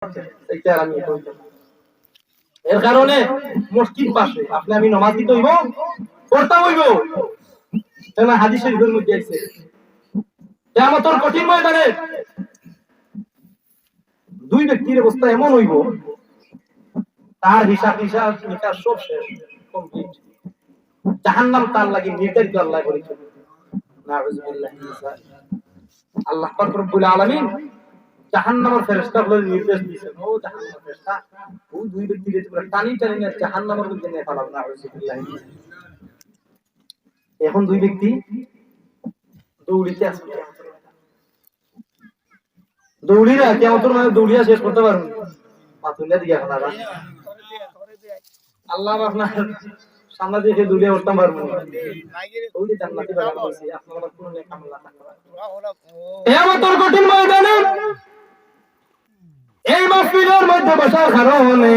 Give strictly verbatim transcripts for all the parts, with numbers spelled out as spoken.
এইটা আর আমি কইতাম। এর কারণে মসজিদ পাশে আপনি আমি নামাজ দিতে অইবো, পড়তে অইবো। কেন হাদিস শরীফের মধ্যে আছে, কিয়ামতের কঠিন ময়দানে দুই ব্যক্তির অবস্থা এমন অইবো, তার হিসাব, হিসাব নিকাশ সব শেষ, complete। জাহান্নাম তার লাগি নির্ধারিত আল্লাহ করেছেন। নাউজুবিল্লাহ মিন যালিক। আল্লাহ পাক রব্বুল আলামিন জাহান্নামের ফেরেশতা অকলরে নির্দেশ দিয়েছেন, "ও জাহান্নামের ফেরেশতা, ওই দুই ব্যক্তিরে তোমরা টানি টানি নিয়া জাহান্নামের মধ্যে নিয়া ফালাও।" নাউজুবিল্লাহ মিন যালিক। এখন দুই ব্যক্তি দৌড়িতে আছে, দৌড়িরা কিয়ামতের মাঠে দৌড়িয়া শেষ করতে পারবো না। মাতুল্লা দিকে এখন আর আল্লাহ আপনার সামনে দিয়ে দৌড়িয়া উঠতে পারবো না। ওই যে জান্নাতি বাগান বলছি, আপনার কোনো নেক আমল না থাকতে পারে। কিয়ামতের কঠিন ময়দানে এই মাহফিলের মধ্যে বসার কারণে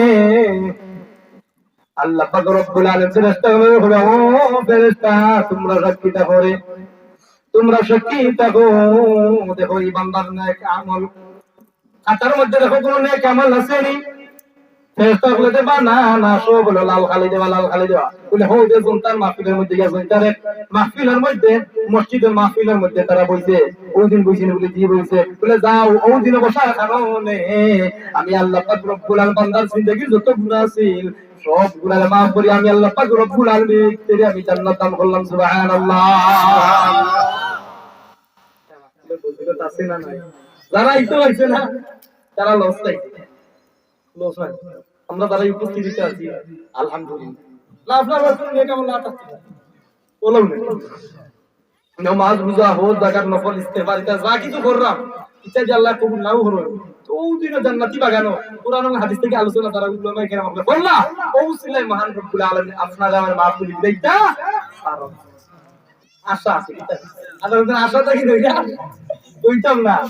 আল্লাহ পাক রব্বুল আলামিন ফেরেশতাগুলোরে বলে, "ও ফেরেশতা, তোমরা সাক্ষী থাকো রে, তোমরা সাক্ষী থাকো।" দেখো, এই বান্দার নেক আমল, খাতার মধ্যে দেখো, কোনো নেক আমল আছে নি? ফেরেশতা বলে, "দেবা না, না, সব হলো লাল কালি দেবা, লাল কালি দেবা।" বলে, "হো, যে জনতার মাহফিলের মধ্যে গিয়া জনতার এক মাহফিলের মধ্যে, মসজিদের মাহফিলের মধ্যে তারা বইছে, ওই দিন বইছে নি?" বলে, "জি, বইছে।" বলে, "যাও, ওই দিন বসার কারণে আমি আল্লাহ পাক রব্বুল আলামিন বান্দার জিন্দেগির যত গুনাহ আছিল, সব গুনাহ মাফ করি আমি আল্লাহ পাক রব্বুল আলামিন তেরে আমি জান্নাত দান করলাম।" সুবহানাল্লাহ। বুঝতে পারছি না, নাই? যারা আইতে পারছে না, তারা লস খাইছে। লস নাই। আমরা যারা উপস্থিত আছি, আলহামদুলিল্লাহ। না, আপনার বাসন নিয়ে কেমন না থাকতে পারে? বললাম না। নামাজ রোজা, হজ, যাকাত, নফল, ইস্তেগফার, ইটা যা কিছু করলাম, ইটা যে আল্লাহ কবুল নাও করইন, তো ওই দিনও জান্নাতি বাগানো, কোরআন এবং হাদিস থেকে আলোচনা তারা উলামায়ে কেরাম আপনারা বললা, ও উসিলায় মহান রব্বুল আলামিন আপনারা আমার মাফ করে দিবে, ইটা আর আশা আছে, ইটা। আর ওদের আশা থাকি রইলা, কইতাম না।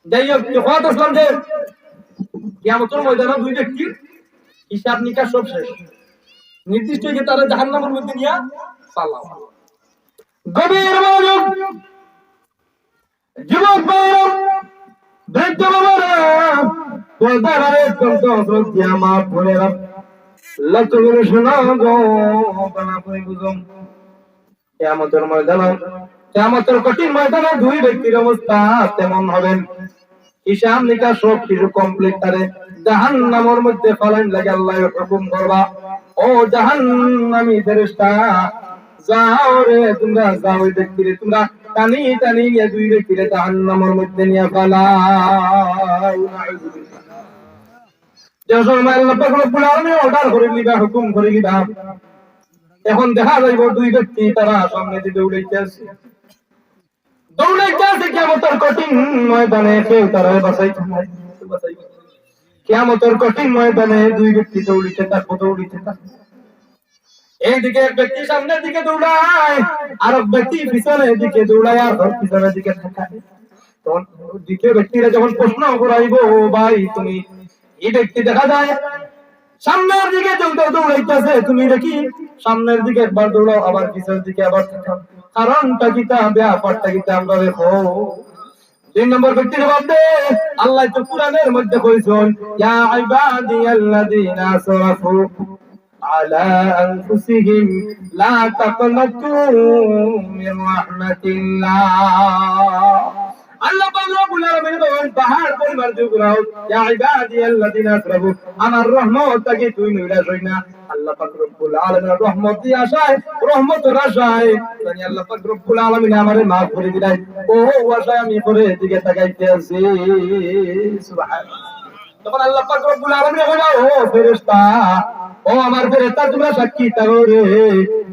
যাই হোক, তো কথা আসলাম যে কিয়ামতের ময়দানে দুই ব্যক্তির হিসাব নিকাশ সব শেষ, নির্দিষ্ট হয়ে তারা জাহান্নামের মধ্যে নিয়ে ফালাও। গভীর মনোযোগ, যুবক ভাইরা, বৃদ্ধ বাবারা, পর্দার আড়ালে অত্যন্ত শ্রদ্ধা মা বোনেরা, লক্ষ্য করে শোনো গো, বাবা করে বুঝো। কিয়ামতের ময়দানে, কিয়ামতের কঠিন ময়দানে দুই ব্যক্তির অবস্থা তেমন হবে। হিসাব নিকাশ সব কিছু complete, তারে জাহান্নামের মধ্যে ফালাইন লাগে আল্লাহ হুকুম করবা, "ও জাহান্নামী ফেরেশতা, যাও রে, তোমরা যাও, ওই ব্যক্তিরে তোমরা টানি টানি নিয়ে দুই ব্যক্তিরে জাহান্নামের মধ্যে নিয়ে ফালাও।" যে সময় আল্লাহ পাক রব্বুল আলামিন order করে দিবা, হুকুম করে দিবা, এখন দেখা যাইব দুই ব্যক্তি তারা সামনে দিকে দৌড়াইতে আছে, দৌড়াইতে আছে কিয়ামতের কঠিন ময়দানে, কেউ তারা বাঁচাইতে নাই। কিয়ামতের কঠিন ময়দানে দুই ব্যক্তি দৌড়িতে থাকবো, দৌড়িতে থাকবো। এইদিকে এক ব্যক্তি সামনের দিকে দৌড়ায়, আর এক ব্যক্তি পিছনের দিকে দৌড়ায়, আর এক পিছনের দিকে তাকায়। তখন দ্বিতীয় ব্যক্তিরা যখন প্রশ্ন করাইবো, "ও ভাই, তুমি এই ব্যক্তি দেখা যায় সামনের দিকে দৌড়-, দৌড়াইতেছে, তুমি দেখি সামনের দিকে একবার দৌড়াও, আবার পিছনের দিকে আবার তাকাও, কারণটা কিতা, ব্যাপারটা কিতা আমরা দেখো।" তিন নম্বর ব্যক্তি জবাব দে, আল্লাহ তো কোরআনের মধ্যে কইছেন, "ইয়া ইবাদিয়াল্লাযীনা আসরাফু আলা আনফুসিহিম লা তাকনাতু মির রাহমাতিল্লাহ।" আল্লাহ পাক রব্বুল আলামিন বলেন, পাহাড় পরিমাণ যুগ রাও, "ইয়া ইবাদিয়াল্লাযীনা আসরাফু", আমার রহমত থাকি তুই নৈরাশ হই না। আল্লাহ পাক রব্বুল আলামিনের রহমত দিয়া আশায়, রহমতের আশায়, জানি আল্লাহ পাক রব্বুল আলামিন আমারে মাফ করে দিলাই। ও আশায় আমি করে দিকে তাকাইতে আছি। সুবহানাল্লাহ। তখন আল্লাহ পাক রব্বুল আলামিন বলে, "ও ফেরেশতা, ও আমার ফেরেশতা, তোমরা সাক্ষী থাকো রে।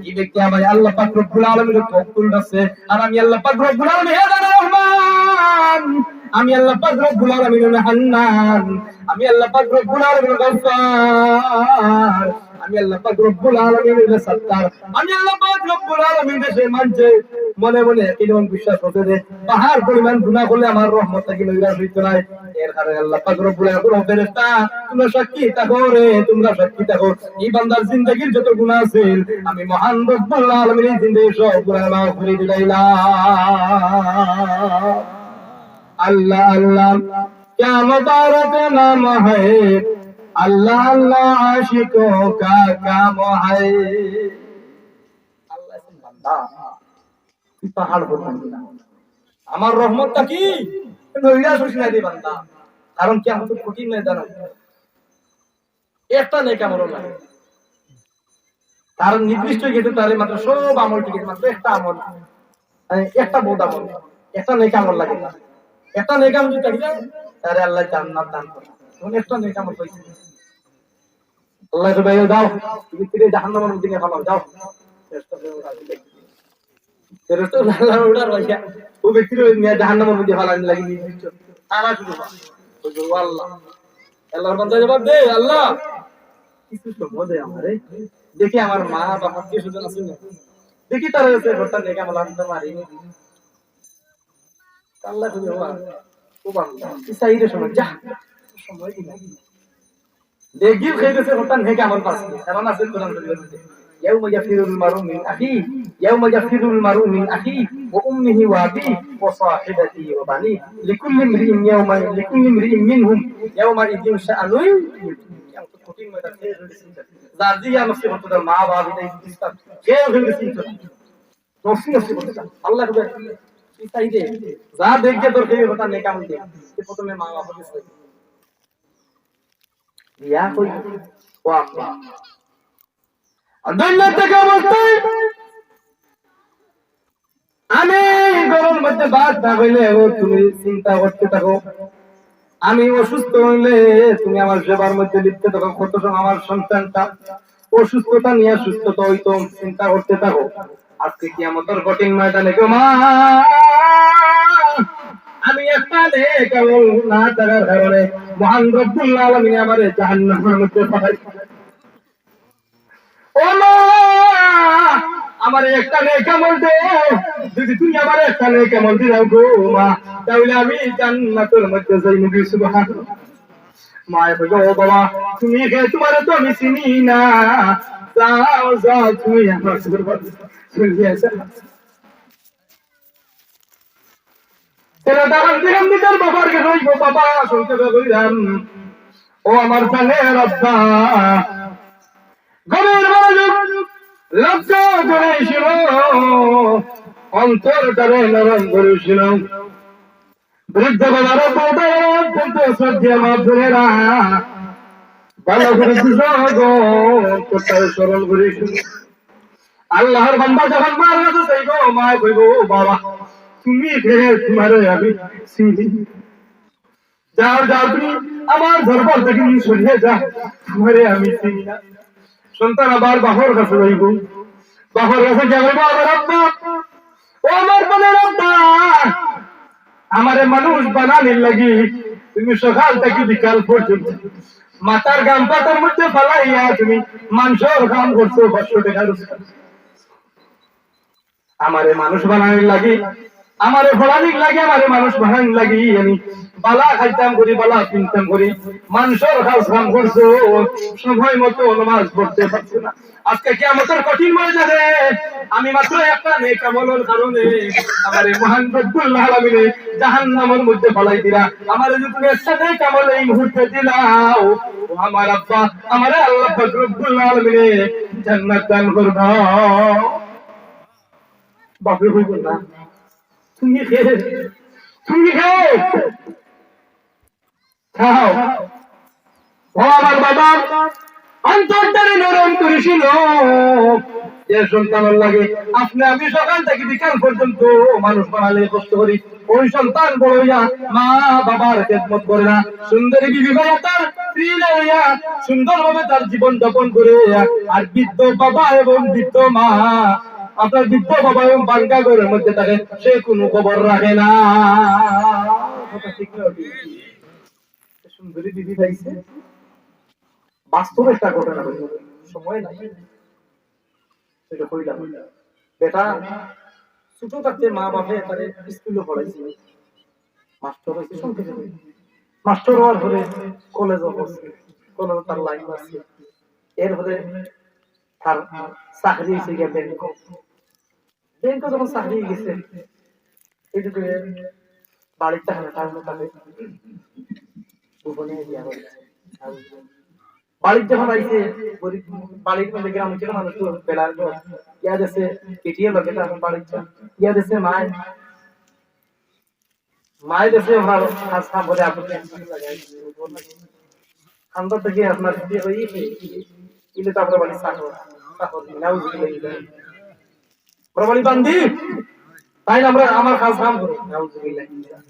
এই ব্যক্তি আমায় আল্লাহ পাক রব্বুল আলামিনের কবুল আছে। আর আমি আল্লাহ পাক রব্বুল আলামিন, হে জানে রহমান, আমি আল্লাহ পাক রব্বুল আলামিন হান্নান, আমি আল্লাহ পাক রব্বুল আলামিন গফফার, আমি আল্লাহ পাক রব্বুল আলামিন সত্তার, আমি আল্লাহ পাক রব্বুল আলামিন দেশে মানছে মনে মনে একই রকম বিশ্বাস করছে যে পাহাড় পরিমাণ গুনাহ করলে আমার রহমত থাকি নৈরাশ হইতো নাই।" এর কারণে আল্লাহ পাক রব্বুল আলামিন, "ও ফেরেশতা, তোমরা সাক্ষী থাকো রে, তোমরা সাক্ষী থাকো। এই বান্দার জিন্দেগির যত গুনাহ আছে, আমি মহান রব্বুল আলামিন এই জিন্দেগির সব গুনাহ মাফ করে দিলাইলাম।" আল্লাহ, আল্লাহ, کیا مبارک نام ہے، اللہ اللہ عاشقوں کا کام ہے۔ আল্লাহ বলছেন, বান্দা, তুই পাহাড় পর্বত না। আমার রহমতটা কি? নৈরাশ হইস না রে বান্দা, কারণ কিয়ামত কঠিন ময়দান। একটা নেক আমল লাগে। তার নির্দিষ্ট হয়ে গেছে, তার মাত্র সব আমল ঠিক আছে, মাত্র একটা আমল, মানে, একটা বদ আমল, একটা নেক আমল লাগে। একটা নেক আমল যদি থাকে, তারে আল্লাহ জান্নাত দান করে। তখন একটা নেক আমল হয়েছে, আল্লাহ তো ভাই, যাও, ভিতরে জাহান্নামের মধ্যে নিয়ে ফালাও, যাও। ফেরেশতা আল্লাহ অর্ডার ভাইয়া, ও ব্যক্তির ওই নিয়ে জাহান্নামের মধ্যে ফালানি লাগে নির্দিষ্ট। তারা শুধু বলে, "ও আল্লাহ।" আল্লাহর বান্দা জবাব দে, "আল্লাহ, কিছু সময় দে আমারে, দেখি আমার মা বাবা আত্মীয় স্বজন আছে না, দেখি তারা আছে, ঘরটা নেক আমল আনতে পারি।" আল্লাহ শুধু, "ও বান্দা, তুই চাইরে সময়, যা, সময় দিলাম।" দেখি, সেই দেশে হঠাৎ নেক আমল পাস। কারণ আছে কোরআন শরীফের মধ্যে, "ইয়াউমা ইয়াফিরুল মারউ মিন আখি, ইয়াউমা ইয়াফিরুল মারউ মিন আখি, ওয়া উম্মিহি ওয়া আবি, ওয়া সাহিবাতিহি ওয়া বানি, লিকুল্লি ইমরিইন ইয়াউমা, লিকুল্লি ইমরিইন মিনহুম ইয়াউমা ইদিন শাআনুন ইউগনি।" কঠিন ময়দান, শেষ হয়ে গেছে। যার যে ইয়া নফসি করতে তার মা বাবা, এটা ইসলাম, শেষ হয়ে গেছে। নফসি নফসি করতে তার। আল্লাহ বলে, "তুই চাইরে, যা দেখবে তোর সেই হঠাৎ নেক আমল দে।" সে প্রথমে মা বাবার কাছে ইয়া কই, ও আম্মা। আর দুনিয়া থেকে অবস্থায় আমি ঘরের মধ্যে ভাত না হইলে ও তুমি চিন্তা করতে থাকো, আমি অসুস্থ হইলে তুমি আমার সেবার মধ্যে লিপ্ত থাকো, কত সময় আমার সন্তানটা অসুস্থতা নিয়ে সুস্থতা হইতো চিন্তা করতে থাকো। আজকে কিয়ামতের কঠিন ময়দানে গো মা, আমি একটা নেক আমল না থাকার কারণে মহান রব্বুল আলামিন আমারে জাহান্নামের মধ্যে পাঠাইছে। ও মা, আমারে একটা নেক আমল দেও। যদি তুমি আমারে একটা নেক আমল দিলাও গো মা, তাহলে আমি জান্নাতের মধ্যে যাইমু গি। সুবহানাল্লাহ। মায়ে কইবো, "ও বাবা, তুমি কে? তোমারে তো আমি চিনি না। যাও, যাও, তুমি আমার ঘর বাড়ি চলিয়া যাও।" ছেলেটা কান্দি কান্দি তার বাবার কাছে কইবো, "বাবা, শুনতে পাইলাম, ও আমার প্রাণের আব্বা, গভীর মনোযোগ, লক্ষ্য করে শুনো, অন্তরটারে নরম করে শুনো।" বৃদ্ধ বাবারা, বলতে অত্যন্ত শ্রদ্ধেয় মা বোনেরা, ভালো করে বুঝো গো, অন্তরটারে স্মরণ করে শুনো। আল্লাহর বান্দা যখন মার কাছে যাইবো, মায় কইবো, "ও বাবা, তুমি কে? তোমারে আমি চিনি না। যাও, যাও, তুমি আমার দরবার থেকে তুমি সরিয়া যাও, তোমারে আমি চিনি না।" সন্তান আবার বাবার কাছে যাইবো, বাবার কাছে গিয়া কইবো, "আমার আব্বা, ও আমার প্রাণের আব্বা, আমারে মানুষ বানানির লাগি তুমি সকাল থেকে বিকাল পর্যন্ত মাথার ঘাম পাতার মধ্যে ফালাইয়া তুমি মানষর কাম করছো, পাঁচশো টাকা রোজগার। আমারে মানুষ বানানির লাগি, আমারে পড়ানির লাগি, আমারে মানুষ বানানির লাগি আমি বালা খাইতাম করি, বালা পিনতাম করি, মানষর কাজ কাম করছো, সময় মতো নামাজ পড়তে পারছো না। আজকে কিয়ামতের কঠিন ময়দানে আমি মাত্র একটা নেক আমলর কারণে আমারে মহান রব্বুল আলামিনে জাহান্নামের মধ্যে ফালাই দিলা। আমারে যদি তুমি একটা নেক আমল এই মুহূর্তে দিলাও, ও আমার আব্বা, আমারে আল্লাহ পাক রব্বুল আলামিনে জান্নাত দান করবা।" বাপে কইবো, "না, তুমি কে? তুমি কে? খাও।" ও আমার বাবা, অন্তরটারে নরম করে শুনো। যে সন্তানর লাগি আপনি আমি সকাল থেকে বিকাল পর্যন্ত মানুষ বানালে কষ্ট করি, ওই সন্তান বড় হইয়া মা বাবার খেদমত করে না, সুন্দরী বিবি পাইয়া তার স্ত্রী না হইয়া সুন্দরভাবে তার জীবন যাপন করে, আর বৃদ্ধ বাবা এবং বৃদ্ধ মা, আপনার বৃদ্ধ বাবা এবং ভাঙ্গা ঘরের মধ্যে থাকে, সে কোনো খবর রাখে না। কথা ঠিক না? সুন্দরী বিবি পাইছে, বাস্তব একটা ঘটনা হইল, সময় নাই, সেটা কইলাম। বেটা ছোট থাকতে মা বাপে তারে স্কুলে পড়াইছে, মাস্টার হইছে, সংক্ষেপে কই। মাস্টার হওয়ার পরে কলেজও পড়ছে, কলেজে তার লাইন আছে। এরপরে তার চাকরি হইছে গিয়া ব্যাংক। ব্যাংকে যখন চাকরি হয়ে গেছে, এই যে বাড়িতে হারে টাউনে থাকে, গোপনে বিয়া করছে। বাড়িত যখন আইছে, গরিব বাড়ির মধ্যে, গ্রাম অঞ্চলের মানুষ তো বেলার ঘর, ইয়া দেশে পিটিয়ে লগে তো এখন বাড়িত যা, ইয়া দেশে মায়, মায় দেশে আপনার কাজ কাম করে আপনি খান্দা থেকে আপনার বিয়ে হয়ে গেছে, ইলে তো আপনার বাড়ির চাকর, চাকর, নাউজুবিল্লাহ। ওরা বলি, "বান্দি, তাই না আমরা আমার কাজ কাম করো।" নাউজুবিল্লাহ।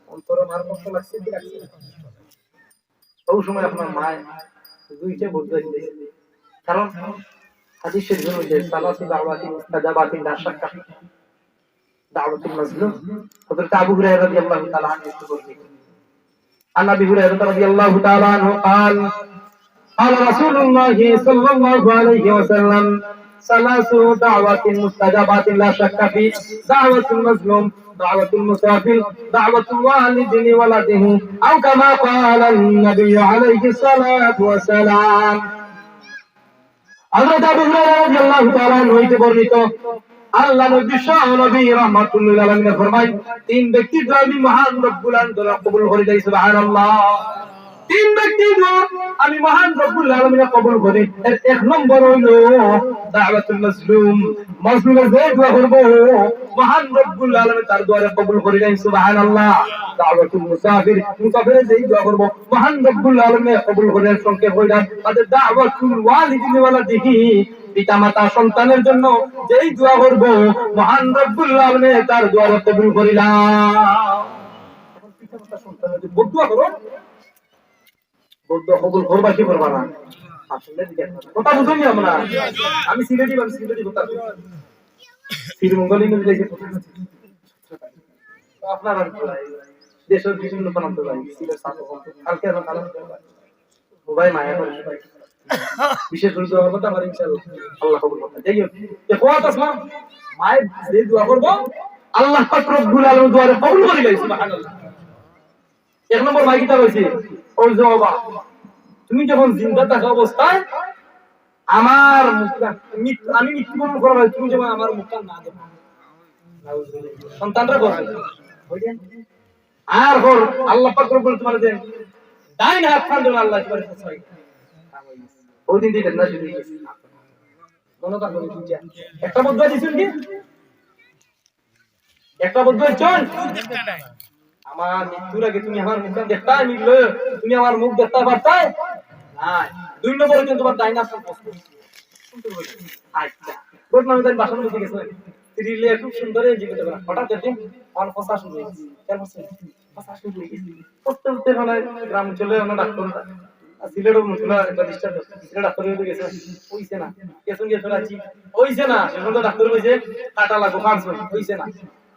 অন্তরে মার কষ্ট লাগছে কি লাগছে না? ওই সময় আপনার মায় দুইটা বুঝাই দিয়েছে। কারণ হাদিস শরীফের মধ্যে সালাসু দাওয়াতিন মুস্তাজাবাতিন লা শাক্কা ফি। দাওয়াতুল মাজলুম। হযরত আবু হুরায়রা রাদিয়াল্লাহু তাআলা আনহু বর্ণিত। عن أبي هريرة رضي الله تعالى عنه قال، قال رسول الله صلى الله عليه وسلم: ثلاث دعوات مستجابات لا شك في، دعوة المظلوم، دعوة المسافر، دعوة الوالد لولده، أو كما قال النبي عليه الصلاة والسلام. হযরত আবু হুরায়রা রাদিয়াল্লাহু তাআলা আনহু হইতে বর্ণিত, আল্লাহ নবী, বিশ্ব নবী রাহমাতুল্লিল আলামিন ফরমায়, তিন ব্যক্তির দোয়া আমি মহান রব্বুল আলামিন কবুল করি দেই, সুবহানাল্লাহ। তিন ব্যক্তির দোয়া আমি মহান রব্বুল আলামিন কবুল করি। এর এক নম্বর হইল দাওয়াতুল মাজলুম। মাজলুমে যে দোয়া করব, মহান রব্বুল আলামিন তার দোয়ারে কবুল করি দেন, সুবহানাল্লাহ। দাওয়াতুল মুসাফির, মুসাফিরে যে দোয়া করব, মহান রব্বুল আলামিন কবুল করেন। সংক্ষেপ হইল, তাদের দাওয়াতুল ওয়ালিদি লিওয়ালাদিহি, পিতা মাতা সন্তানের জন্য যেই দোয়া করব, মহান রব্বুল আলামিন তার দোয়ারে কবুল করিলা। এখন পিতা মাতা সন্তানের জন্য বদদোয়া করো, বদদোয়া কবুল করবা কি করবা না? আসলে ঠিক আছে। কথা বুঝুন আমরা, আমি সিলেটি, আমি সিলেটি কথা, শ্রীমঙ্গল ইংরেজি লেখে কথা। তো আপনারা দেশের বিভিন্ন প্রান্ত যাই, সিলেট, চট্টগ্রাম, কালকে আবার কালাম, সবাই মায়া করে, সবাই। বিশেষ করে দোয়া করতে আমার ইনশাআল্লাহ আল্লাহ কবুল করতে। যাই হোক, যে কোয়াত আসলাম, মায়ের যে দোয়া করবো, আল্লাহ পাক রব্বুল আলামিন দোয়ারে কবুল করি লয়, সুবহানাল্লাহ। এক নম্বর মাই কিতা কইছে, "ও জবা, তুমি যখন জিন্দা থাকা অবস্থায় আমার মুখটা, মৃত-, আমি মৃত্যুবরণ করার আগে তুমি যেমন আমার মুখটা না দেখো।" সন্তানরা বলছে, আর হর আল্লাহ পাক রব্বুল তোমার দেন, ডাইন হাত খান দেন আল্লাহ তোমার কাছে। ওই দিন থেকে না শুরু হয়েছে। মনে থাকবে দুইটা। একটা বদুয়া দিছেন কি? একটা বদুয়া চল। আমার মৃত্যুর আগে তুমি আমার মুখটা দেখতায়, মিললে তুমি আমার মুখ দেখতায় পারতায়? নাই। দুই নম্বরে কিন্তু তোমার ডাইন হাত কষ্ট। আচ্ছা। ঘটনা আমি তাই বাসন বসে গেছে। স্ত্রী লিয়ে খুব সুন্দর এই জীবিত করা। হঠাৎ একদিন আমার ফসা শুরু হয়েছে। কেন ফসা? ফসা শুরু হয়ে গেছে। করতে করতে মানে গ্রাম অঞ্চলে আমরা ডাক্তার, আর সিলেটও মনে হয় একটা ডিস্টার্ব, সিলেট ডাক্তার হয়ে গেছে, হইছে না। কেসন গিয়ে ফেলাচ্ছি, হইছে না। সেখান তো ডাক্তার কইছে, "কাটা লাগবো, কাটছে, হইছে না।"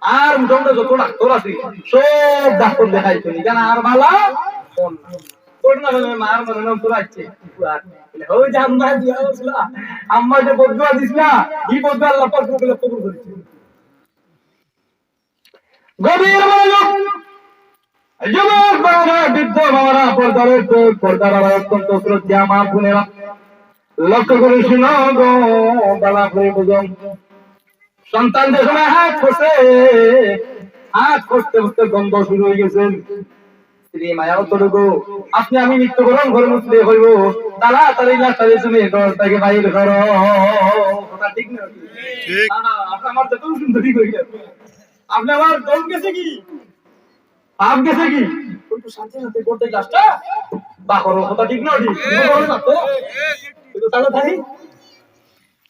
আর মোটামুটি যত ডাক্তার আছে, সব ডাক্তার দেখাইতো নি। কেন আর বালা? ফোন না। তোর না, মানে, মার মনে নাম তোর আছে। ওই যে আম্মা দিয়া বলছিল, আম্মা যে বদুয়া দিস না, এই বদুয়া আল্লাহ পাক কবুল করেছে। গভীর মনোযোগ। যুবক বাবারা, বৃদ্ধ বাবারা, পর্দার উপর, পর্দার আড়ালে অত্যন্ত শ্রদ্ধা মা বোনেরা, লক্ষ্য করে শুনো গো, বালা করে বুঝো। সন্তান যে সময় হাত খসে, হাত খসতে খসতে গন্ধ শুরু হয়ে গেছে। স্ত্রী মায়া অতটুকু, আপনি আমি মৃত্যুবরণ করে মুসলে হইব, তাড়াতাড়ি লাশটারে তুমি ঘর থেকে বাইর করো। কথা ঠিক না? ঠিক। আহা, আপনি আমার যত সুন্দরী করি না। আপনি আমার দম গেছে কি? পাপ গেছে কি? ওই তো সাথে সাথে করতে লাশটা বা করো, কথা ঠিক না? ঠিক। তুমি বলো না তো? কিন্তু তাহলে তাই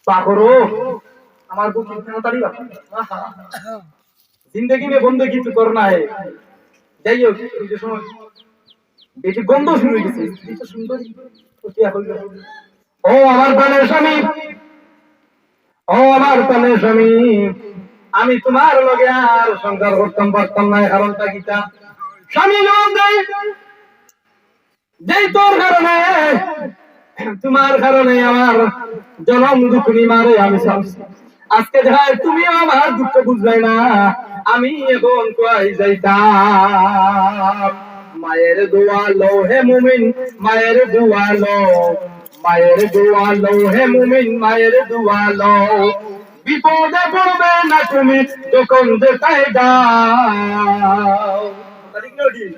বা করো, আমার বুক তাড়াতাড়ি বা করো। আহা। জিন্দেগি মে বন্দেগি তো করনা হে। যাই হোক, এই যে সময় বেশি গন্ধ শুরু হয়ে গেছে, স্ত্রী তো সুন্দরী, তো কি এখন? ও আমার প্রাণের স্বামী, ও আমার প্রাণের স্বামী, আমি তোমার লগে আর সংসার করতাম পারতাম না। কারণটা কিতা? স্বামী জবাব দেয়, যেই তোর কারণে, তোমার কারণে আমার জনম দুঃখ নিমারে আমি চালছি। আজকে দেখা তুমিও আমার দুঃখ বুঝলে না, আমি এখন কই যাইতাম। মায়ের দোয়া লও হে মুমিন, মায়ের দোয়া লও, মায়ের দোয়া লও হে মুমিন, মায়ের দোয়া লও। বিপদে পড়বে না তুমি যখন যেতায় যাও। ঠিক না ঠিক?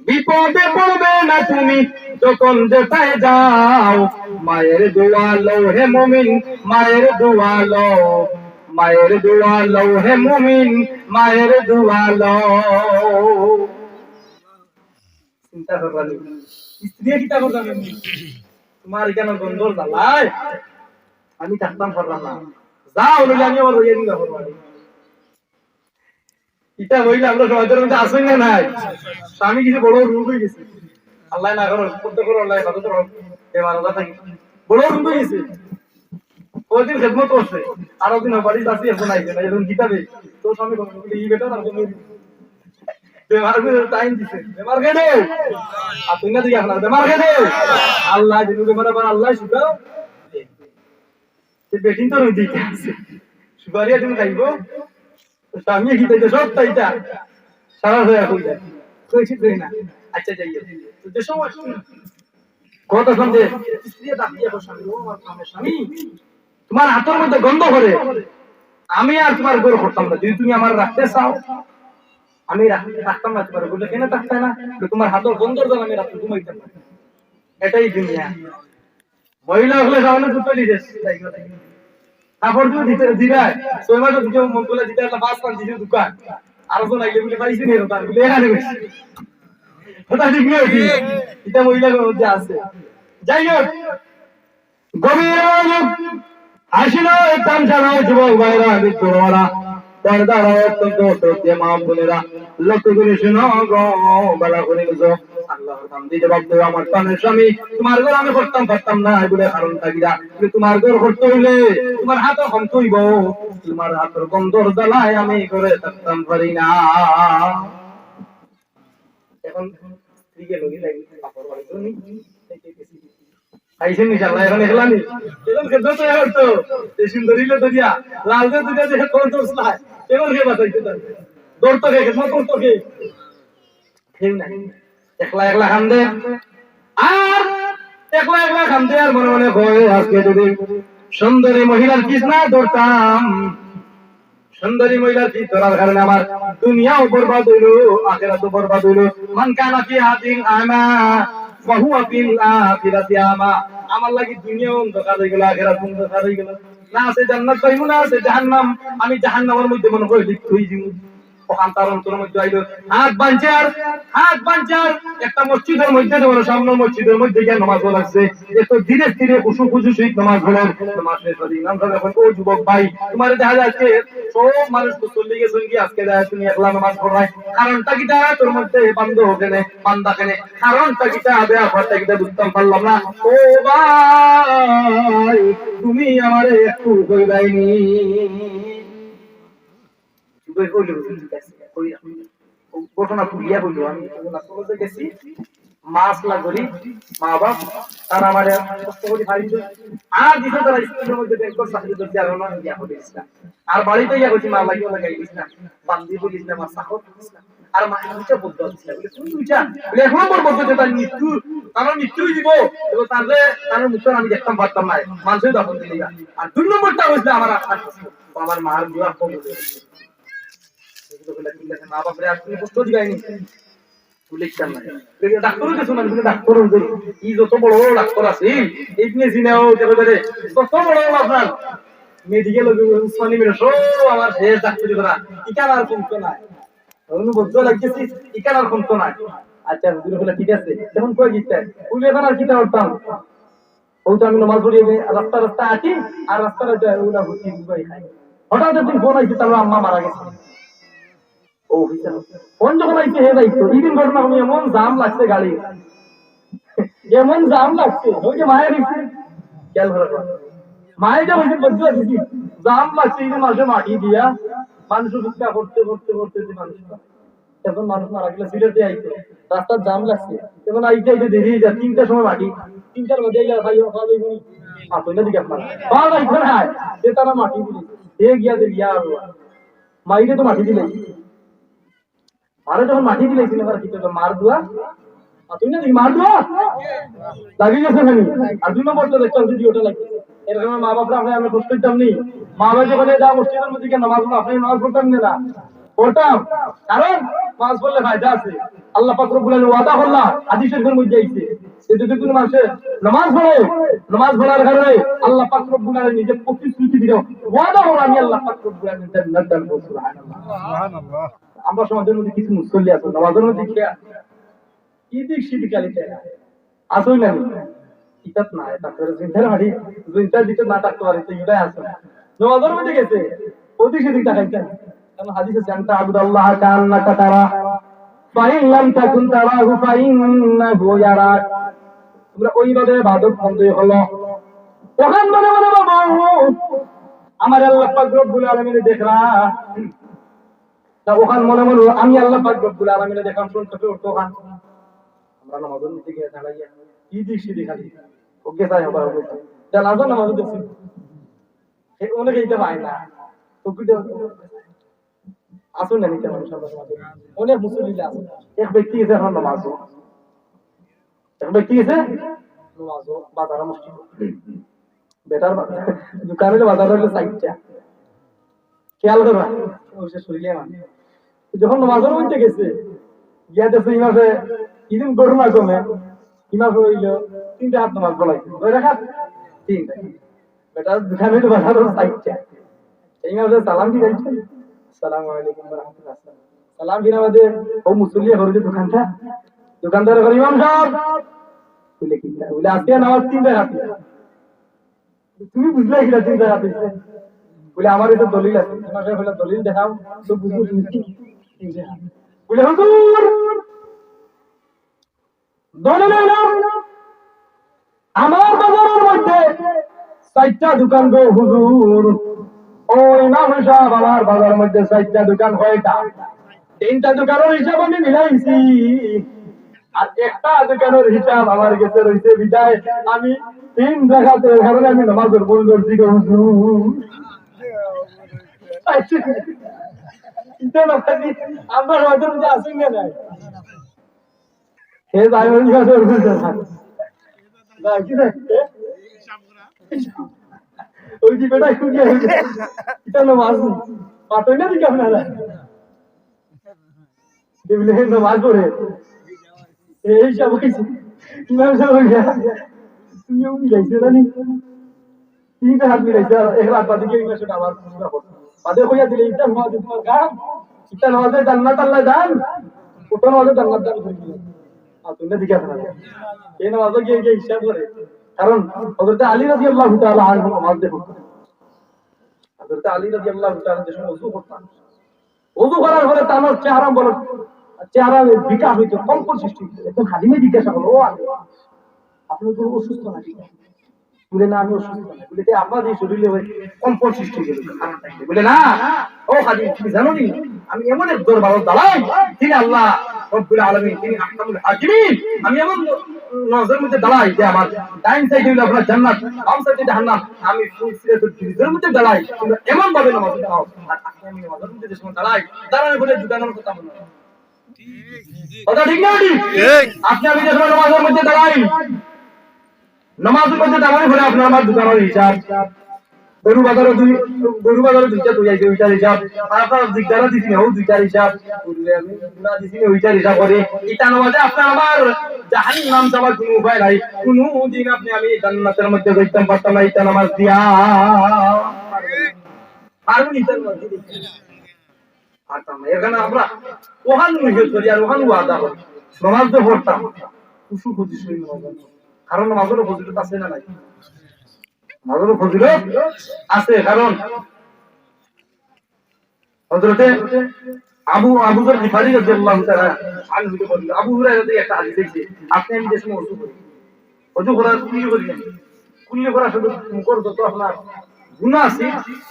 বিপদে পড়বে না তুমি যখন যেথায় যাও। মায়ের দোয়া লও হে মুমিন, মায়ের দোয়া লও, মায়ের দোয়া লও হে মুমিন, মায়ের দোয়া লও। চিন্তা করবা নি, স্ত্রী কিতা করবা নি? তোমার ইখানো গন্ধর জ্বালায় আমি থাকতাম পারলাম না। যাও, নইলে আমি আমার লইয়া দিবা করবা নি। ইটা অইলে আমরা সমাজর মধ্যে আছইন না নাই? স্বামী কিছু বড় রোগ অইগেছে, আল্লায় না করউক, করতে করো আল্লায় হেফাজত করো, বেমার আজার থাকি বড় রোগ অইগেছে। কয়দিন খেদমত করছে, আরো দিন বাড়িত আছি, এখন আইছে না, এখন কিতা বে? তোর স্বামী কখন বলে, "ই বেটা না, তুমি বেমার করে টাইম দিছে, বেমার কেনে?" আর তুই না দেখি আপনার বেমার কেনে? আল্লায় দিল বেমার, আবার আল্লায় সুখা। সে বেটিন তো রুজি আছে, সুপারিয়া তুমি খাইব, স্বামী কি তাই সব তাই তা সারা হয়ে এখন যায়। কইছি তাই না? আচ্ছা, যাই হোক। তো যে সময় কথা শুনতে স্ত্রী ডাক দিয়ে বসে, "ও আমার প্রাণের স্বামী, তোমার হাতর মধ্যে গন্ধ করে, আমি আর তোমার ঘর করতাম না, যদি তুমি আমার রাখতে চাও, আমি রাখ-, রাখতাম না তোমার।" বলে, "কেনে থাকতে না?" বলে, "তোমার হাতর গন্ধর জন্য আমি রাত্রে ঘুমাইতাম না।" এটাই দুনিয়া। মহিলা হলে সামনে দুটো দিছে, কাপড় তুমি দিতে দিবায়, ছয় মাসে দুটো মন খুলে দিতে একটা বাস পান দিছে দোকান, আরো তো লাগলে বলে পাইছি নি, তার বলে এখানে বেশি। কথা ঠিক নয় কি? এটা মহিলাদের মধ্যে আছে। যাই হোক, গভীর মনোযোগ, হাসি নয়, তামশা নয়, যুবক ভাইরা, বৃদ্ধ বাবারা, পর্দার অত্যন্ত অত্যন্ত মা বোনেরা, লক্ষ্য করে শুনো গো, ভালো করে বুঝো। আল্লাহর বান্দি জবাব দেবে, "আমার প্রাণের স্বামী, তোমার ঘর আমি করতাম পারতাম না, এগুলো কারণ থাকিরা, কিন্তু তোমার ঘর করতে হইলে তোমার হাতও কমতে হইব, তোমার হাতর গন্ধর জ্বালায় আমি ঘরে থাকতাম পারি না।" এখন স্ত্রীকে লগে যাই, কাপড় বাড়ি তো নেই। খাইছেন ইনশাআল্লাহ, এখন একলা নি। এখন খেতে তো এখন তো, এই সুন্দরী লো দরিয়া, লাল দে দুটা দেখে কোন দোষ নাই। এখন কে বাঁচাইতে পারবে? দৌড় তো কে, খেতে তো কে? কেউ নাই। একলা একলা কান্দে। আর একলা একলা কান্দে আর মনে মনে কয়, "আজকে যদি সুন্দরী মহিলার পিছনা ধরতাম, সুন্দরী মহিলার পিছ ধরার কারণে আমার দুনিয়াও বরবাদ হইল, আখেরাতও বরবাদ হইল।" মান কানা ফি হাদিল আমা, ফাহুয়া ফিল আখিরাতি আমা। আমার লাগি দুনিয়াও অন্ধকার হয়ে গেল, আখেরাত অন্ধকার হয়ে গেল। না আছে জান্নাত পাইমু, না আছে জাহান্নাম। আমি জাহান্নামের মধ্যে মনে করি লিপ্ত হয়ে যাবো। ওখান তার অন্তরের মধ্যে আইলো, হাত বানছে আর, হাত বানছে আর, একটা মসজিদের মধ্যে, তোমার সামনে মসজিদের মধ্যে গিয়া নামাজ পড়া লাগছে। এত ধীরে ধীরে খুশু খুশু সহিত নামাজ পড়েন। নামাজ শেষ হলে ইমাম সাহেব এখন, "ও যুবক ভাই, তোমার দেখা যাচ্ছে সব মানুষ তো চলে গেছেন কি, আজকে দেখা যাচ্ছে তুমি একলা নামাজ পড়ায়, কারণটা কিতা? তোর মধ্যে বান্ধব কেনে, বান্দা কেনে, কারণটা কিতা? আবে আফারটা কিতা বুঝতাম পারলাম না। ও ভাই, তুমি আমারে একটু কইবায়নি।" জুবাইর কইল, "ঠিক আছে, কইরাম।" ও ঘটনা খুলিয়া কইল, "আমি তখন আসলে গেছি, মাছ লাগরি, মা বাপ, তারা আমারে কষ্ট করি পারি তো। আর দিছে তারা স্কুলের মধ্যে ব্যাংকের চাকরি করছে, আর ওনার গিয়া করে দিছিলাম। আর বাড়িতে গিয়া কইছি, মা লাগি ওনার গাই দিছিলাম, বান্দি বলিস না, মা সাহস দিছিলাম। আর মা দুইটা বলতে দিছিলাম, বলে, তুমি দুইটা।" বলে, "এক নম্বর বলতে যে তার মৃত্যু, তার মৃত্যুই দিব, এবং তাহলে তার মৃত্যু আমি দেখতাম পারতাম না, মানুষই দাফন দিলে। আর দুই নম্বরটা হয়েছিল আমার আত্মার কষ্ট, আমার মার দোয়া কবুল হয়েছে।" ঠিক আছে, মা বাপরে আর তুমি কষ্ট দিবায়নি। বলে, "ইচ্ছা নাই।" বলে, "ডাক্তারও গেছো না?" বলে, "ডাক্তারও গেছো।" এই যত বড় বড় ডাক্তার আছে, এই, এই নিয়ে জিনেও, যত বড় বড় আপনার মেডিকেল, উসমানী মেডিকেল, সব আমার শেষ ডাক্তারি করা। ইখান আর কমতো নাই। আমি বলতে লাগতেছি, "ইখান আর কমতো নাই।" আচ্ছা, হুজুর বলে, "ঠিক আছে, তখন কই দিতে?" বলে, "এখন আর কিতা করতাম?" ও তো আমি নামাজ পড়ি, আমি রাস্তা রাস্তা আছি, আর রাস্তা রাস্তা ওগুলা ঘুরছি, ঘুরবাই খাই। হঠাৎ একদিন ফোন আইছে, তার আম্মা মারা গেছে। ও, ফোন যখন আইছে, হে দায়িত্ব। এই দিন ঘটনা, আমি এমন জাম লাগছে গাড়ি, এমন জাম লাগছে, ওই যে মায়ের হইছে, খেয়াল করে কর। মায়ে যে হইছে, বুঝতে পারছি, জাম লাগছে, এই যে মাসে মাটি দিয়া, মানুষ ভিক্ষা করতে, করতে, করতে, যে মানুষ এখন মানুষ মারা গেলে সিলেটে আইতো, রাস্তার জাম লাগছে। এখন আইতে আইতে দেরি হয়ে যায়, তিনটার সময় মাটি, তিনটার মধ্যে আইলে খাইও, খাওয়া যাইব নি? মাত্র না দিকে আপনার। পাওয়া যাইতো না, যে তারা মাটি দিলে, এ গিয়া দে, ইয়া আল্লাহ। মাইরে তো মাটি দিলে। মারে যখন মাটি দিলে, সিনেমার কি তো মার দোয়া? আর তুই না দেখি মার দোয়া? লাগি গেছে খানি। আর দুই নম্বর তো দেখতাম যদি ওটা লাগে। এরকম মা বাপরা আমরা, আমরা কষ্ট দিতাম নি। মা বাবা যখন যা মসজিদের মধ্যে গিয়ে নামাজ পড়ো, আপনি নামাজ পড়তাম না? পড়তাম। কারণ নামাজ পড়লে ফায়দা আছে। আল্লাহ পাক রব্বুল আলামিন ওয়াদা করলা, হাদিস শরীফের মধ্যে আইছে যে যদি কোনো মানুষে নামাজ পড়ে, নামাজ পড়ার কারণে আল্লাহ পাক রব্বুল আলামিন নিজে প্রতিশ্রুতি দিল, ওয়াদা করলা, আমি আল্লাহ পাক রব্বুল আলামিন জান্নাত দান করব। সুবহানাল্লাহ। সুবহানাল্লাহ। আমরা সমাজের মধ্যে কিছু মুসল্লি আছে, নামাজের মধ্যে কি এদিক সেদিক খালি টেকা। আছে না? ইতাত না, এটা করে চিন্তার বাড়ি, চিন্তার ভিতরে না থাকতে পারে, তো ইবাই আছে। নামাজের মধ্যে গেছে, ওদিক সেদিক তাকাইতে না। কারণ হাদিস আছে, "আন তা'বুদাল্লাহা কাআন্নাকা তারা, ফাইন লাম তাকুন তারাহু ফাইন্নাহু ইয়ারাক।" তোমরা ওইভাবে ইবাদত বন্দেগি করো। অখান মনে মনে ভাবো, আমার আল্লাহ পাক রব্বুল আলামিন দেখরা। তা অখান মনে মনে আমি আল্লাহ পাক রব্বুল আলামিন দেখরাম, শুনতে অখান। আমরা নামাজের মধ্যে গিয়া দাঁড়াইয়া, ইদিক সিদিক খালি, ওকে চাই হবার হবে। জানাজা নামাজও দেখছি। এ, অনেকে ইতা পায় না। তো কি দেব? আসুন না, নিতে মানুষ আমরা সমাজে। অনেক মুসল্লি আছে। এক ব্যক্তি গেছে এখন নামাজও। এক ব্যক্তি গেছে নামাজও, বাজারো মসজিদ। বেটার বা-, দোকান অইলো, বাজার অইলো চাইরটা। খেয়াল করবা, ও সে শরীরে মানে। যখন নামাজের মধ্যে গেছে, গিয়া দেখছে ইমামে, ইদিন গরু না কমে, ইমামে অইলো তিন রাকাত নামাজ পড়াইছে। কয় রাকাত? তিন রাকাত। বেটার দোকান অইলো বাজারো চাইরটা। ইমামে সালাম ফিরাইছে, "আসসালামু আলাইকুম ওয়া রাহমাতুল্লাহ।" সালাম ফিরাইবার বাদে ও মুসল্লি ঘরে যে দোকানটা, দোকানদারে কয়, "ইমাম সাব," বলে, "কিতা?" বলে, "আজকে নামাজ তিন রাকাত।" তুমি বুঝলে কিনা তিন রাকাত অইছে? বলে, "আমার কাছে দলিল আছে।" ইমাম সাহেব বলে, "দলিল দেখাও, তো বুঝো তুমি তিন রাকাত।" বলে, "হুজুর, দলিল অইলো, আমার বাজারের মধ্যে চাইরটা দোকান গো হুজুর। ও ইমাম সাহেব, আমার বাজারের মধ্যে চাইরটা দোকান, কয়টা? তিনটা দোকানের হিসাব আমি মিলাইছি, আর একটা দোকানের হিসাব আমার গেছে রইছে, বিধায় আমি তিন রাকাতের কারণে আমি নামাজের ভুল করছি গো হুজুর।" ইতা নামাজি আমরা হয়তো বুঝে আসুন না নাই। হে যাই বলি, যাই বলি, যাই। না, কি না? ওই যে বেটা, কি আর, ইতা নামাজ নি। পাতই না দিকে আপনারা। দেখলে, হে নামাজ পড়ে। এই সব হইছে। ইমাম সাহেব বলছে, "তুমিও মিলাইছো না নি?" তিনটা হাত মিলাইছে, আর এক রাত বাদে গিয়া ইমাম সাহেব আবার পুরা করছে। বাদে কইয়া দিলে, "ইতা নামাজে তোমার কাম, ইতা নামাজে জান্নাত আল্লাহ দান, ওটা নামাজে জান্নাত দান করে দিলেন।" আর তুমি না দিকে আপনারা। এই নামাজে গিয়া গিয়া হিসাব করে। কারণ হযরত আলী রাদিয়াল্লাহু তাআলা আনহু নামাজ দেখো। হযরত আলী রাদিয়াল্লাহু তাআলা যে সময় ওযু করতেন, ওযু করার পরে তার চেহারা বড়, চেহারা বিকাশ হইতো, কম্পন সৃষ্টি হইতো। একজন খাদিমে জিজ্ঞাসা করলো, "ও আলী, আপনি তো অসুস্থ নাকি?" বলে, "না, আমি অসুস্থ না।" বলে, "তে আপনার এই শরীরে ওই কম্পন সৃষ্টি হয়ে গেল, খারাপ লাগছে।" বলে, "না, ও খাদিম, তুমি জানো নি, আমি এমন এক দরবারো দাঁড়াই, যিনি আল্লাহ রব্বুল আলামিন, যিনি আহকামুল হাকিমিন। আমি এমন নামাজের মধ্যে দাঁড়াই যে আমার ডাইন সাইডে হইলো আপনার জান্নাত, বাম সাইডে জাহান্নাম। আমি ফুলসিরাতুল ব্রিজের মধ্যে দাঁড়াই, তোমরা এমন ভাবে নামাজ দাঁড়াও।" আর আপনি আমি নামাজের মধ্যে যে সময় দাঁড়াই, দাঁড়ানোর পরে দোকানের কথা বলুন। কথা ঠিক না ঠিক? ঠিক। আপনি আমি যে সময় নামাজের মধ্যে দাঁড়াই, নামাজের মধ্যে দাঁড়ানোর পরে আপনার আমার দোকানের হিসাব, গরু বাজারো দুই, গরু বাজারো দুইটা দুই আইছে, ওইটার হিসাব। আর আপনার জিজ্ঞাসা দিছি না, ও দুইটার হিসাব। গরু আমি গুণা দিছি না, ওইটার হিসাব করে। ইটা নামাজে আপনার আমার জাহান্নাম যাওয়ার কোনো উপায় নাই। কোনো দিন আপনি আমি জান্নাতের মধ্যে যাইতাম পারতাম না, ইটা নামাজ দিয়া। পারবেন ইটা নামাজ দিয়া? পারতাম না। এখানে আমরা ওখান নিয়ত করি আর ওখান ওয়াদা করি। নামাজ তো পড়তাম, খুশু খুশি সই নামাজ পড়তাম। কারণ নামাজের ফজিলত আছে না নাই? নামাজের ফজিলত আছে, কারণ হযরতে আবু, আবু যর গিফারি রাদিয়াল্লাহু তাআলা আনহু বলেন, আবু হুরায়রা থেকে একটা হাদিস আছে, আপনি আমি যে সময় ওযু করি, ওযু করার কুল্লি করি না, কুল্লি করার সাথে মুখর যত আপনার গুনাহ আছে,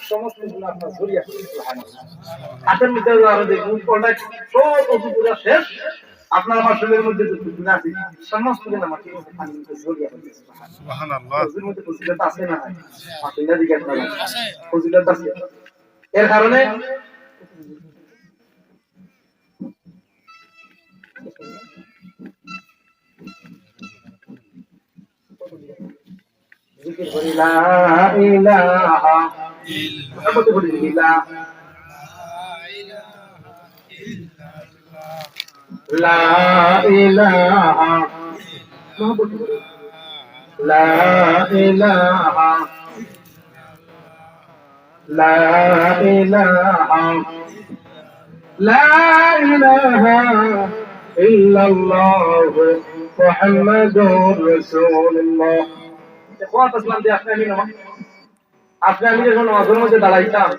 সমস্ত গুনাহ আপনার ঝরিয়া পড়ে। সুবহানাল্লাহ। হাতের মধ্যে আরো দেখুন, সব ওযু করা শেষ, আপনার আমার শরীরের মধ্যে যত গুনাহ আছে, সমস্ত গুনাহ মাটির মধ্যে পানির মধ্যে ঝরিয়া পড়ে। সুবহানাল্লাহ। ওযুর মধ্যে ফজিলত আছে না নাই? আপনি না জিজ্ঞাসা করেন। ফজিলত আছে। এর কারণে জিকির করি লা ইলাহা ইল্লাল্লাহ। لا إله، لا إله، لا إله، لا إله إلا الله محمد رسول الله। ইখওয়ান ইসলাম দিয়া আপনে আমি নামাজ, আপনে আমি যখন নামাজর মধ্যে দাঁড়াইতাম,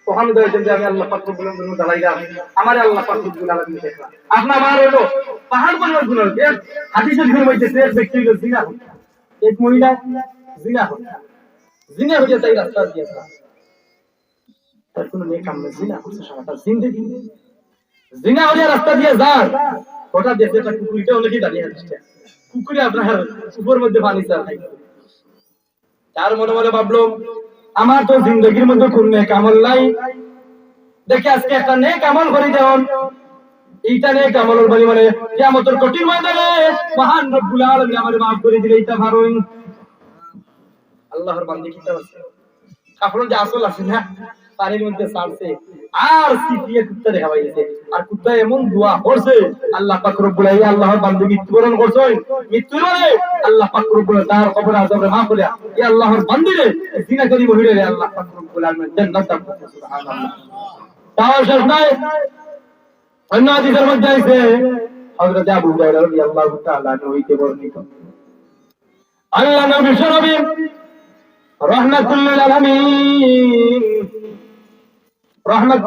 তখন দেখতাম যে আমি আল্লাহ পাক রব্বুল আলামিনর দাঁড়াইলাম, আমারে আল্লাহ পাক রব্বুল আলামিন দেখলা। আপনে আমার অইলো পাহাড় পরিমাণ গুনাহ অইছে। এক হাদিস শরীফর মধ্যে এক ব্যক্তি অইলো জিনা করতা, এক মহিলা জিনা করতা, জিনা করিয়া তাই রাস্তা দিয়া যার, তার কোনো নেক কাম নাই, জিনা করছে সারাটা জিন্দেগি, জিনা করিয়া রাস্তা দিয়া যার, হঠাৎ দেখে একটা কুকুরটা অনেকেই দাঁড়িয়ে আছে, কুকুরে আপনার উপর মধ্যে পানি চার খাই। তার মনে মনে ভাবলো, আমার তো জিন্দেগির মধ্যে কোন নেক আমল নাই, দেখি আজকে একটা নেক আমল করি দেওয়ান। এইটা নেক আমল অইবো মানে কিয়ামতর কঠিন ময়দানে মহান রব্বুল আলামিন আমারে মাফ করি দিলে এইটা পারইন। আল্লাহর বান্দি কিতা আছে, কাপড় যে আসল আছে না, পানির মধ্যে ছাড়ছে, আর ছিটিয়া কুত্তারে খাওয়াই দিছে। আর কুত্তায় এমন দোয়া করছে, আল্লাহ পাক রব্বুল আলামিন, আল্লাহর বান্দি মৃত্যুবরণ করছইন, মৃত্যুর পরে আল্লাহ পাক রব্বুল আলামিন তার কবর আযাবরে মাফ করিয়া, এই আল্লাহর বান্দিরে, জিনাকারী মহিলারে আল্লাহ পাক রব্বুল আলামিন জান্নাত দান করছে। সুবহানাল্লাহ। তাও শেষ নাই, অন্য হাদিসের মধ্যে আইছে, হযরত আবু হুরায়রা রাদিয়াল্লাহু তাআলা আনহু হইতে বর্ণিত, আল্লাহ নবী শরবি রহমাতুল্লিল আলামিন, রহমাত